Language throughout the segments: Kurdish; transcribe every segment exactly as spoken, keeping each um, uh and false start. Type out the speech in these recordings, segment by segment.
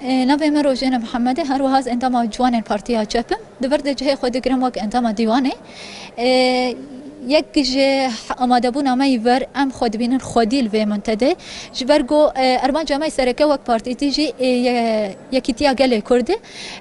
E, navê min Rojêne Mihemedê, her wiha ez endama ciwanên Partiya Çep im. Di vir de cihê xwe digirim wek endama dîwanê. E, yek ji amadebûna me yî vir, em xwe dibînin xwedî li vê muntedê. Ji ber ku, e, armanca me sereke wek partîtî jî, e, ye-, yekîtiya gelê Kurd e.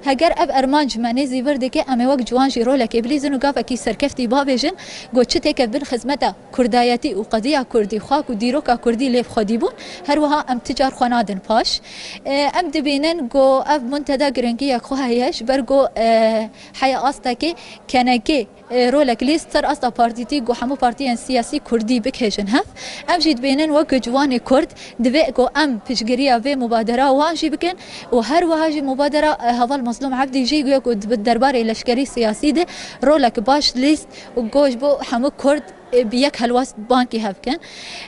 Heger ev armanc me nêzî vir dike, em ê wek ciwan jî rolekê bilîzin û gavekî serkeftî bavêjin, ku çi têke bin xizmeta kurdayetî û qediya kurdî, xak û dîroka kurdî lê bi xwedî bûn, her wiha em ti car xwe nadin paş. E, em dibînin ku ev muntede giringiyek xwe heye, ji ber ku, e, heya astekê kenekê, e, rolek lîst ser asta partîtî ku hemû partiyên siyasî kurdî bikêjin hev. Em jî dibînin wek ciwanê kurd divê ku em piştgiriya vê mubadera wan jî bikin û her wiha jî mubadera, e, heval Mazlûm Ebdî jî ku di derbarê leşkerî siyasî de rolek baş lîst û ku ji bo hemû kurd, e, bi yek helwest bankî hev bikin.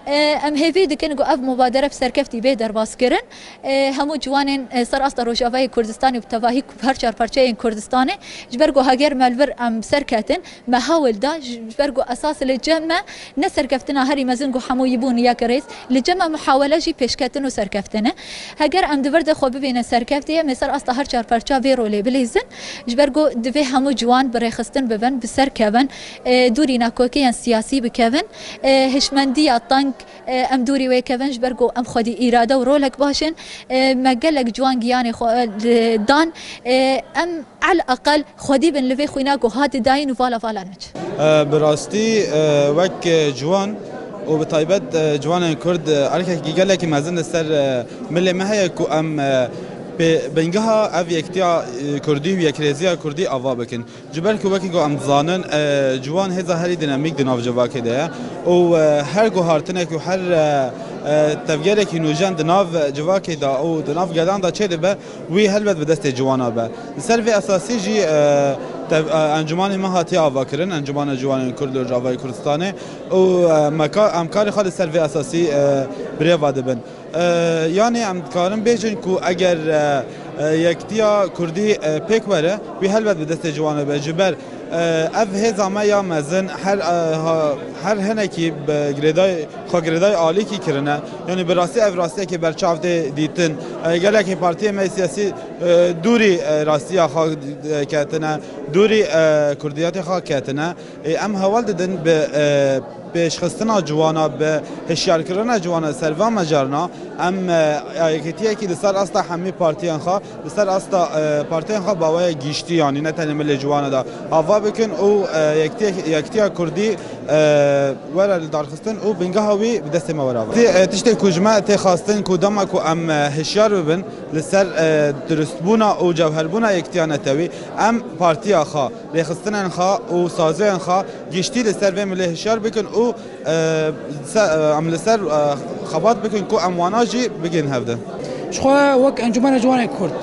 E, em hêvî dikin ku ev mubadere bi serkeftî bê derbas kirin. E, hemû ciwanên, e, ser asta Rojavayê Kurdistanê û bi tevahî her çar parçeyên Kurdistanê, ji ber ku heger me li vir em serketin, me hewl da, ji, ji ber ku esas li cem me ne serkeftina herî mezin ku hemû yî bûn yek rêz, li cem me muhawele jî pêşketin û serkeftin e. Heger em di vir de xwe bibînin serkeftî, em ê ser asta her çar parça vê rolê bilîzin, ji ber ku divê hemû ciwan bi rêxistin bibin, bi ser kevin, e, dûrî nakokiyên siyasî bikevin, e, hişmendiya teng, e, em dûrî wê kevin, ji ber ku em xwedî îrade û rolek baş in. E, me gelek ciwan giyanê xwe, e, dan. E, em el eqel xwedî bin li vê xwîna ku hate dayîn û vala vala neçin. E, bi rastî, e, wek, e, ciwan û bi taybet, e, ciwanên Kurd, e, erkekî gelekî mezin li ser, e, milê me heye ku em, e, pê-, bingeha ev yektiya, e, Kurdî û yekrêziya Kurdî ava bikin. Ji ber ku wekî ku em dizanin, e, ciwan hêza herî dinamîk di nav civakê de ye û, e, her guhartinek û her, e, e, tevgerekî nûjen di nav civakê de û di nav gelan de çêdibe, wî helbet bi destê ciwana be. Li ser vê esasî jî, e, tev-, e, encûmanê me hatiye avakirin, Encûmana Ciwanên Kurd li Rojavayê Kurdistanê û, e, me ka-, em karê xwe li ser vê esasî, e, birêva dibin. E, yanî em dikarin bêjin ku eger, e, e, yektiya Kurdî, e, pêk were, wî helbet bi destê ciwan e be. Ji ber, e, ev hêza me ya mezin her, e, ha-, her hinekî bi girêdayî, xwe girêdayî alîkî kirine. Yanî bi rastî ev rastiyekê berçav tê dîtin. E, gelekî partiyê me siyasî, e, dûrî, e, rastiya xwe, e, ketine, dûrî, e, kurdiyetê xwe ketine. Ê, em hewl didin bi, e, pêşxistina ciwana, bi hişyarkirina ciwana ser va mecarna, em, e, yekîtiyekî li ser asta hemî partiyên xwe, li ser asta, e, partiyên xwe bi awayê giştî, yanî ne tenê milê ciwana de ava bikin û, e, yektiye-, yektiya Kurdî, e, were li darxistin û bingeha wî bi destê me were ava. Tê-, e, tiştê ku ji me tê xwestin ku dema ku em, e, hişyar bibin li ser, e, dirustbûna û cewherbûna yektiya netewî, em partiya xwe, rêxistinên xwe û saziyên xwe giştî li ser vê milê hişyar bikin û, e, se-, e, em li ser, e, xebat bikin ku em wana jî bigihîn hevdin. Ji xwe wek Encûmena Ciwanên Kurd,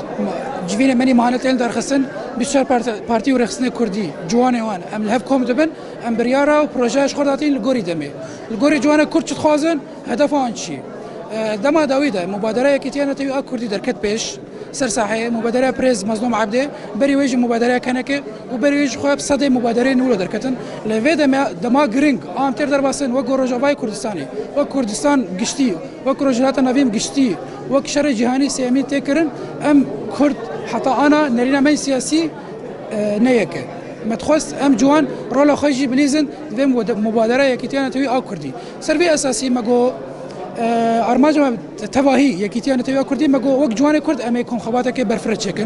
civînê menî mane tên derxistin, bîst û çar part-, partî û rêxistinê Kurdî, ciwanê wan, em li hev kom dibin, em biryara û projeya ji xwe datîn li gorî demê. Li gorî ciwanê Kurd çi dixwazin, hedefa wan çi? E, dema dawî de mubadera Yekîtiya Netewî a Kurdî derket pêş. Ser saheyê, mubadereya Birêz Mazlûm Ebdê, berî wê jî mubadereya Kenekê û berî wê jî xwe bi sedê mubadereyên nû re derketin. Lê vê demê, dema giring, a em têr derbasên wek Rojavayê Kurdistanê, wek Kurdistan giştî, wek Rojhilata Navîn giştî, wek şerê cîhanî sêyemîn tê kirin, em Kurd heta ana nerîna me yê siyasî, e, ne yek e. Me dixwest em ciwan rola xwe jî bilîzin di vê mude-, mubadereya Yekîtiya Netewî a Kurdî. Ser vê esasî me got, e, armanca me tevahî Yekîtiya Netewî a Kurdî, me got wek ciwanê Kurd em ê komxebateke berfireh çêkin.